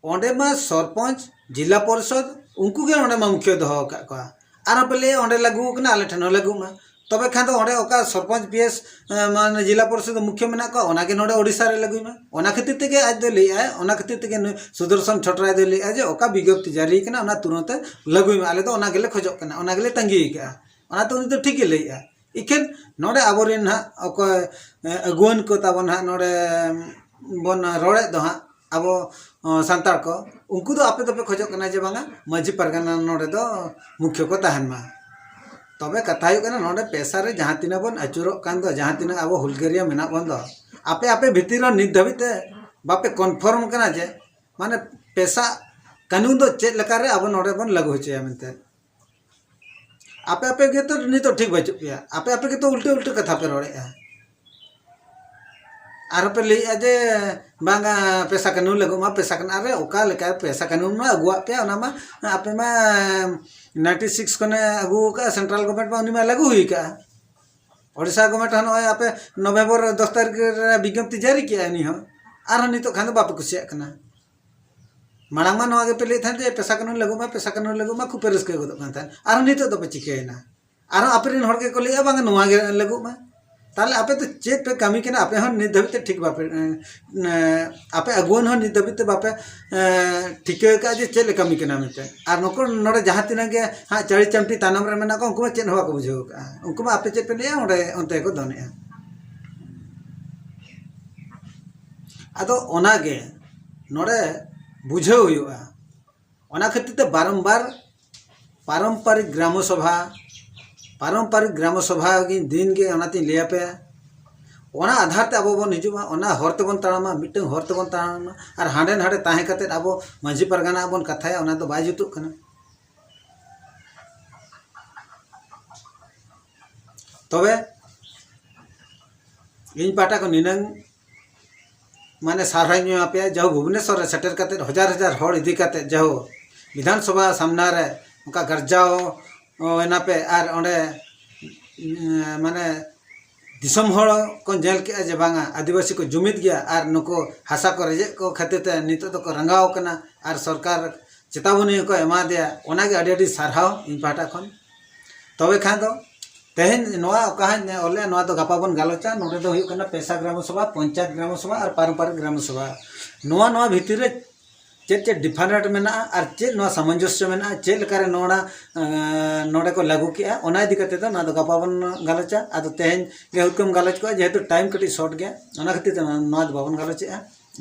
ᱚᱸᱰᱮ ᱢᱟ ᱥᱚᱨᱯᱚᱧᱪ, ᱡᱤᱞᱟ ᱯᱚᱨᱤᱥᱚᱫ, ᱩᱱᱠᱩ ᱜᱮ ᱚᱸᱰᱮ ᱢᱟ ᱢᱩᱠᱷᱤᱭᱟᱹ ᱫᱚᱦᱚ ᱟᱠᱟᱫ ᱠᱚᱣᱟ᱾ ᱟᱨ ᱟᱯᱮ ᱞᱟᱹᱭᱟ ᱚᱸᱰᱮ ᱞᱟᱹᱜᱩ ᱟᱠᱟᱱᱟ, ᱟᱞᱮ ᱴᱷᱮᱱ ᱦᱚᱸ ᱞᱟᱹᱜᱩᱜ ᱢᱟ᱾ ᱛᱚᱵᱮ ᱠᱷᱟᱱ ᱫᱚ ᱚᱸᱰᱮ ᱚᱠᱟ ᱥᱚᱨᱯᱚᱧᱪ, ᱯᱤ ᱮᱥ, ᱮ, ᱢᱟᱱᱮ ᱡᱤᱞᱟ ᱯᱚᱨᱤᱥᱚᱫ ᱢᱩᱠᱷᱤᱭᱟᱹ ᱢᱮᱱᱟᱜ ᱠᱚᱣᱟ, ᱚᱱᱟ ᱜᱮ ᱱᱚᱰᱮ ᱳᱰᱤᱥᱟ ᱨᱮ ᱞᱟᱹᱜᱩᱭ ᱢᱟ᱾ ᱚᱱᱟ ᱠᱷᱟᱹᱛᱤᱨ ᱛᱮᱜᱮ ᱟᱡ ᱫᱚᱭ ᱞᱟᱹᱭᱮᱫᱼᱟ, ᱚᱱᱟ ᱠᱷᱟᱹᱛᱤᱨ ᱛᱮᱜᱮ ᱱᱩᱭ ᱥᱩᱫᱚᱨᱥᱚᱱ ᱪᱷᱚᱴᱨᱟᱭ ᱫᱚᱭ ᱞᱟᱹᱭᱮᱫᱼᱟ ᱡᱮ ᱚᱠᱟ ᱵᱤᱜᱽᱜᱚᱯᱛᱤ ᱡᱟᱹᱨᱤ ᱠᱟᱱᱟ, ᱚᱱᱟ ᱛᱩᱨᱟᱹᱱᱛ ᱞᱟᱹᱜᱩᱭ ᱢᱟ᱾ ᱟᱞᱮ ᱫᱚ ᱚᱱᱟ ᱜᱮᱞᱮ ᱠᱷᱚᱡᱚᱜ ᱠᱟᱱᱟ, ᱚᱱᱟ ᱜᱮᱞᱮ ᱛᱟᱺᱜᱤ ᱟᱠᱟᱫᱼᱟ᱾ ᱚᱱᱟᱛᱮ ᱩᱱᱤ ᱫᱚ ᱴᱷᱤᱠ ᱜᱮ ᱞᱟᱹᱭᱮᱫᱼᱟ᱾ ᱤᱠᱷᱟᱹᱱ ᱱᱚᱰᱮ ᱟᱵᱚᱨᱮᱱ ᱦᱟᱸᱜ ᱚᱠᱚᱭ, ᱮ, ᱟᱹᱜᱩᱣᱟᱹᱱ ᱠᱚ ᱛᱟᱵᱚᱱ ᱦᱟᱸᱜ ᱱᱚᱰᱮ ᱵᱚᱱ ᱨᱚᱲᱮᱫ ᱫᱚ ᱦᱟᱸᱜ ᱟᱵᱚ, ᱚ, ᱥᱟᱱᱛᱟᱲ ᱠᱚ, ᱩᱱᱠᱩ ᱫᱚ ᱟᱯᱮ ᱫᱚᱯᱮ ᱠᱷᱚᱡᱚᱜ ᱠᱟᱱᱟ ᱡᱮ ᱵᱟᱝᱟ ᱢᱟᱹᱡᱷᱤ ᱯᱟᱨᱜᱟᱱᱟ ᱱᱚᱰᱮ ᱫᱚ ᱢᱩᱠᱷᱭᱟᱹ ᱠᱚ ᱛᱟᱦᱮᱱ ᱢᱟ᱾ ᱛᱚᱵᱮ ᱠᱟᱛᱷᱟ ᱦᱩᱭᱩᱜ ᱠᱟᱱᱟ, ᱱᱚᱰᱮ ᱯᱮᱥᱟ ᱨᱮ ᱡᱟᱦᱟᱸ ᱛᱤᱱᱟᱹᱜ ᱵᱚᱱ ᱟᱹᱪᱩᱨᱚᱜ ᱠᱟᱱ ᱫᱚ, ᱡᱟᱦᱟᱸ ᱛᱤᱱᱟᱹᱜ ᱟᱵᱚ ᱦᱩᱞᱜᱟᱹᱨᱤᱭᱟᱹ ᱢᱮᱱᱟᱜ ᱵᱚᱱ ᱫᱚ, ᱟᱯᱮ ᱟᱯᱮ ᱵᱷᱤᱛᱤᱨ ᱨᱮ ᱱᱤᱛ ᱫᱷᱟᱹᱵᱤᱡ ᱛᱮ ᱵᱟᱯᱮ ᱠᱚᱱᱯᱷᱟᱨᱢ ᱠᱟᱱᱟ ᱡᱮ ᱢᱟᱱᱮ ᱯᱮᱥᱟ ᱠᱟᱹᱱᱩᱱ ᱫᱚ ᱪᱮᱫ ᱞᱮᱠᱟᱨᱮ ᱟᱵᱚ ᱱᱚᱰᱮ ᱵᱚᱱ ᱞᱟᱹᱜᱩ ᱦᱚᱪᱚᱭᱟ ᱢᱮᱱᱛᱮ᱾ ᱟᱯᱮ ᱟᱯᱮ ᱜᱮᱛᱚ ᱱᱤᱛᱚᱜ ᱴᱷᱤᱠ ᱵᱟᱹᱪᱩᱜ ᱯᱮᱭᱟ, ᱟᱯᱮ ᱟᱯᱮ ᱜᱮᱛᱚ ᱩᱞᱴᱟᱹ ᱩᱞᱴᱟᱹ ᱠᱟᱛᱷᱟ ᱯᱮ ᱨᱚᱲᱮᱫᱼᱟ᱾ ᱟᱨᱦᱚᱸ ᱯᱮ ᱞᱟᱹᱭᱮᱫᱼᱟ ᱡᱮ ᱵᱟᱝᱟ ᱯᱮᱥᱟ ᱠᱟᱹᱱᱩᱱ ᱞᱟᱹᱜᱩᱜ ᱢᱟ, ᱯᱮᱥᱟ ᱠᱟᱹᱱᱩᱱ᱾ ᱟᱨᱮ ᱚᱠᱟ ᱞᱮᱠᱟ ᱯᱮᱥᱟ ᱠᱟᱹᱱᱩᱱ ᱢᱟ ᱟᱹᱜᱩᱣᱟᱜ ᱯᱮᱭᱟ, ᱚᱱᱟ ᱢᱟ ᱟᱯᱮ ᱢᱟ ᱱᱟᱭᱤᱱᱴᱤ ᱥᱤᱠᱥ ᱠᱷᱚᱱᱮ ᱟᱹᱜᱩ ᱟᱠᱟᱫᱼᱟ, ᱥᱮᱱᱴᱨᱟᱞ ᱜᱚᱵᱷᱚᱨᱢᱮᱱᱴ ᱢᱟ ᱩᱱᱤ ᱢᱟ ᱞᱟᱹᱜᱩ ᱦᱩᱭ ᱟᱠᱟᱫᱼᱟ᱾ ᱳᱰᱤᱥᱟ ᱜᱚᱵᱷᱚᱨᱢᱮᱱᱴ ᱦᱚᱸ ᱱᱚᱜᱼᱚᱭ ᱟᱯᱮ ᱱᱚᱵᱷᱮᱢᱵᱚᱨ ᱫᱚᱥ ᱛᱟᱹᱨᱤᱠᱷ ᱨᱮ ᱵᱤᱡᱽᱧᱚᱯᱛᱤ ᱡᱟᱹᱨᱤ ᱠᱮᱜᱼᱟ ᱩᱱᱤ ᱦᱚᱸ, ᱟᱨᱦᱚᱸ ᱱᱤᱛᱚᱜ ᱠᱷᱟᱱ ᱫᱚ ᱵᱟᱯᱮ ᱠᱩᱥᱤᱭᱟᱜ ᱠᱟᱱᱟ᱾ ᱢᱟᱲᱟᱝ ᱢᱟ ᱱᱚᱣᱟ ᱜᱮᱯᱮ ᱞᱟᱹᱭᱮᱫ ᱛᱟᱦᱮᱸᱫ ᱡᱮ ᱯᱮᱥᱟ ᱠᱟᱹᱱᱩᱱ ᱞᱟᱹᱜᱩᱜ ᱢᱟ, ᱯᱮᱥᱟ ᱠᱟᱹᱱᱩᱱ ᱞᱟᱹᱜᱩᱜ ᱢᱟ, ᱠᱷᱩᱵ ᱯᱮ ᱨᱟᱹᱥᱠᱟᱹ ᱜᱚᱫᱚᱜ ᱠᱟᱱ ᱛᱟᱦᱮᱸᱫ᱾ ᱟᱨᱦᱚᱸ ᱱᱤᱛᱚᱜ ᱫᱚᱯᱮ ᱪᱤᱠᱟᱹᱭᱮᱱᱟ? ᱟᱨᱦᱚᱸ ᱟᱯᱮ ᱨᱮᱱ ᱦᱚᱲ ᱜᱮᱠᱚ ᱞᱟᱹᱭᱮᱫᱼᱟ ᱵᱟᱝ ᱱᱚᱣᱟ ᱜᱮ ᱞᱟᱹᱜᱩᱜ ᱢᱟ᱾ ᱛᱟᱦᱚᱞᱮ ᱟᱯᱮ ᱫᱚ ᱪᱮᱫ ᱯᱮ ᱠᱟᱹᱢᱤ ᱠᱟᱱᱟ? ᱟᱯᱮ ᱦᱚᱸ ᱱᱤᱛ ᱫᱷᱟᱹᱵᱤᱡ ᱛᱮ ᱴᱷᱤᱠ ᱵᱟᱯᱮ, ᱮᱸ, ᱮᱸ, ᱟᱯᱮ ᱟᱹᱜᱩᱣᱟᱹᱱ ᱦᱚᱸ ᱱᱤᱛ ᱫᱷᱟᱹᱵᱤᱡ ᱛᱮ ᱵᱟᱯᱮ, ᱮᱸ, ᱴᱷᱤᱠᱟᱹ ᱟᱠᱟᱫᱼᱟ ᱡᱮ ᱪᱮᱫ ᱞᱮ ᱠᱟᱹᱢᱤ ᱠᱟᱱᱟ ᱢᱮᱱᱛᱮ᱾ ᱟᱨ ᱱᱩᱠᱩ ᱱᱚᱰᱮ ᱡᱟᱦᱟᱸ ᱛᱤᱱᱟᱹᱜ ᱜᱮ ᱦᱟᱸᱜ ᱪᱟᱹᱲᱤ ᱪᱟᱢᱴᱤ ᱛᱟᱭᱱᱚᱢ ᱨᱮ ᱢᱮᱱᱟᱜ ᱠᱚᱣᱟ, ᱩᱱᱠᱩ ᱢᱟ ᱪᱮᱫ ᱦᱚᱸ ᱵᱟᱠᱚ ᱵᱩᱡᱷᱟᱹᱣ ᱟᱠᱟᱫᱼᱟ᱾ ᱩᱱᱠᱩ ᱢᱟ ᱟᱯᱮ ᱪᱮᱫ ᱯᱮ ᱞᱟᱹᱭᱟ, ᱚᱸᱰᱮ ᱚᱱᱛᱮ ᱜᱮᱠᱚ ᱫᱚᱱᱮᱜᱼᱟ᱾ ᱟᱫᱚ ᱚᱱᱟᱜᱮ ᱱᱚᱰᱮ ᱵᱩᱡᱷᱟᱹᱣ ᱦᱩᱭᱩᱜᱼᱟ᱾ ᱚᱱᱟ ᱠᱷᱟᱹᱛᱤᱨ ᱛᱮ ᱵᱟᱨᱚᱢᱵᱟᱨ ᱯᱟᱨᱚᱢᱯᱟᱨᱤᱠ ᱜᱨᱟᱢᱚ ᱥᱚᱵᱷᱟ, ᱯᱟᱨᱚᱢᱯᱟᱨᱤᱠ ᱜᱨᱟᱢᱚ ᱥᱚᱵᱷᱟ ᱜᱮ ᱫᱤᱱ ᱜᱮ ᱚᱱᱟᱛᱤᱧ ᱞᱟᱹᱭ ᱟᱯᱮᱭᱟ᱾ ᱚᱱᱟ ᱟᱫᱷᱟᱨ ᱛᱮ ᱟᱵᱚ ᱵᱚᱱ ᱦᱤᱡᱩᱜ ᱢᱟ, ᱚᱱᱟ ᱦᱚᱨ ᱛᱮᱵᱚᱱ ᱛᱟᱲᱟᱢᱟ, ᱢᱤᱫᱴᱟᱝ ᱦᱚᱨ ᱛᱮᱵᱚᱱ ᱛᱟᱲᱟᱢᱟ᱾ ᱟᱨ ᱦᱟᱸᱰᱮ ᱱᱟᱰᱮ ᱛᱟᱦᱮᱸ ᱠᱟᱛᱮᱫ ᱟᱵᱚ ᱢᱟᱹᱡᱷᱤ ᱯᱟᱨᱜᱟᱱᱟ ᱵᱚᱱ ᱠᱟᱛᱷᱟᱭᱟ, ᱚᱱᱟ ᱫᱚ ᱵᱟᱭ ᱡᱩᱛᱩᱜ ᱠᱟᱱᱟ᱾ ᱛᱚᱵᱮ ᱤᱧ ᱯᱟᱦᱴᱟ ᱠᱷᱚᱱ ᱱᱤᱱᱟᱹᱝ ᱢᱟᱱᱮ ᱥᱟᱨᱦᱟᱣ ᱤᱧ ᱮᱢᱟ ᱯᱮᱭᱟ, ᱡᱟᱦᱳ ᱵᱷᱩᱵᱽᱱᱮᱥᱚᱨ ᱨᱮ ᱥᱮᱴᱮᱨ ᱠᱟᱛᱮ ᱦᱟᱡᱟᱨ ᱦᱟᱡᱟᱨ ᱦᱚᱲ ᱤᱫᱤ ᱠᱟᱛᱮ ᱡᱟᱦᱳ ᱵᱤᱫᱷᱟᱱ ᱥᱚᱵᱷᱟ ᱥᱟᱢᱱᱟ ᱨᱮ ᱚᱱᱠᱟ ᱜᱟᱨᱡᱟᱣ ᱮᱱᱟ ᱯᱮ ᱟᱨ ᱚᱸᱰᱮ ᱩᱸ, ᱢᱟᱱᱮ ᱫᱤᱥᱚᱢ ᱦᱚᱲ ᱠᱚ ᱧᱮᱞ ᱠᱮᱜᱼᱟ ᱡᱮ ᱵᱟᱝᱟ ᱟᱹᱫᱤᱵᱟᱹᱥᱤ ᱠᱚ ᱡᱩᱢᱤᱫ ᱜᱮᱭᱟ ᱟᱨ ᱱᱩᱠᱩ ᱦᱟᱥᱟ ᱠᱚ ᱨᱮᱡᱮᱫ ᱠᱚ ᱠᱷᱟᱹᱛᱤᱨ ᱛᱮ ᱱᱤᱛᱚᱜ ᱫᱚᱠᱚ ᱨᱟᱸᱜᱟᱣ ᱠᱟᱱᱟ ᱟᱨ ᱥᱚᱨᱠᱟᱨ ᱪᱮᱛᱟᱣᱚᱱᱤ ᱦᱚᱸᱠᱚ ᱮᱢᱟ ᱫᱮᱭᱟ᱾ ᱚᱱᱟᱜᱮ ᱟᱹᱰᱤ ᱟᱹᱰᱤ ᱥᱟᱨᱦᱟᱣ ᱤᱧ ᱯᱟᱦᱴᱟ ᱠᱷᱚᱱ᱾ ᱛᱚᱵᱮ ᱠᱷᱟᱱ ᱫᱚ ᱛᱮᱦᱮᱧ ᱱᱚᱣᱟ ᱚᱠᱟ ᱦᱟᱸᱜ ᱚᱞᱮᱜᱼᱟ, ᱱᱚᱣᱟ ᱫᱚ ᱜᱟᱯᱟ ᱵᱚᱱ ᱜᱟᱞᱚᱪᱟ᱾ ᱱᱚᱰᱮ ᱫᱚ ᱦᱩᱭᱩᱜ ᱠᱟᱱᱟ ᱯᱮᱥᱟ ᱜᱨᱟᱢ ᱥᱚᱵᱷᱟ, ᱯᱚᱧᱪᱟᱭᱮᱛ ᱜᱨᱟᱢ ᱥᱚᱵᱷᱟ ᱟᱨ ᱯᱟᱨᱚᱢᱯᱟᱨᱤᱠ ᱜᱨᱟᱢ ᱥᱚᱵᱷᱟ᱾ ᱱᱚᱣᱟ ᱱᱚᱣᱟ ᱵᱷᱤᱛᱤᱨ ᱨᱮ ᱪᱮᱫ ᱪᱮᱫ ᱰᱤᱯᱷᱟᱨᱮᱱᱴ ᱢᱮᱱᱟᱜᱼᱟ ᱟᱨ ᱪᱮᱫ ᱱᱚᱣᱟ ᱥᱟᱢᱚᱧᱡᱚᱥᱭᱚ ᱢᱮᱱᱟᱜᱼᱟ, ᱪᱮᱫ ᱞᱮᱠᱟᱨᱮ ᱱᱚᱣᱟ ᱮᱸ, ᱱᱚᱰᱮ ᱠᱚ ᱞᱟᱹᱜᱩ ᱠᱮᱜᱼᱟ, ᱚᱱᱟ ᱤᱫᱤ ᱠᱟᱛᱮ ᱫᱚ ᱱᱚᱣᱟ ᱫᱚ ᱜᱟᱯᱟ ᱵᱚᱱ ᱜᱟᱞᱚᱪᱟ᱾ ᱟᱫᱚ ᱛᱮᱦᱮᱧ ᱜᱮ ᱦᱩᱛᱠᱟᱹᱢ ᱜᱟᱞᱚᱪ ᱠᱚᱜᱼᱟ, ᱡᱮᱦᱮᱛᱩ ᱴᱟᱭᱤᱢ ᱠᱟᱹᱴᱤᱡ ᱥᱚᱨᱴ ᱜᱮᱭᱟ, ᱚᱱᱟ ᱠᱷᱟᱹᱛᱤᱨ ᱛᱮ ᱱᱚᱣᱟ ᱫᱚ ᱵᱟᱵᱚᱱ ᱜᱟᱞᱚᱪᱮᱜᱼᱟ,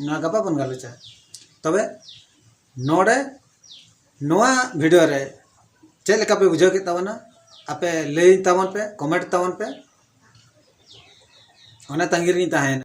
ᱱᱚᱣᱟ ᱜᱟᱯᱟ ᱵᱚᱱ ᱜᱟᱞᱚᱪᱟ᱾ ᱛᱚᱵᱮ ᱱᱚᱰᱮ ᱱᱚᱣᱟ ᱵᱷᱤᱰᱤᱭᱳ ᱨᱮ ᱪᱮᱫ ᱞᱮᱠᱟ ᱯᱮ ᱵᱩᱡᱷᱟᱹᱣ ᱠᱮᱫ ᱛᱟᱵᱚᱱᱟ? ᱟᱯᱮ ᱞᱟᱹᱭ ᱛᱟᱵᱚᱱ ᱯᱮ, ᱠᱚᱢᱮᱱᱴ ᱛᱟᱵᱚᱱ ᱯᱮ, ᱚᱱᱟ ᱛᱟᱺᱜᱤ ᱨᱮᱜᱤᱧ ᱛᱟᱦᱮᱸᱭᱮᱱᱟ᱾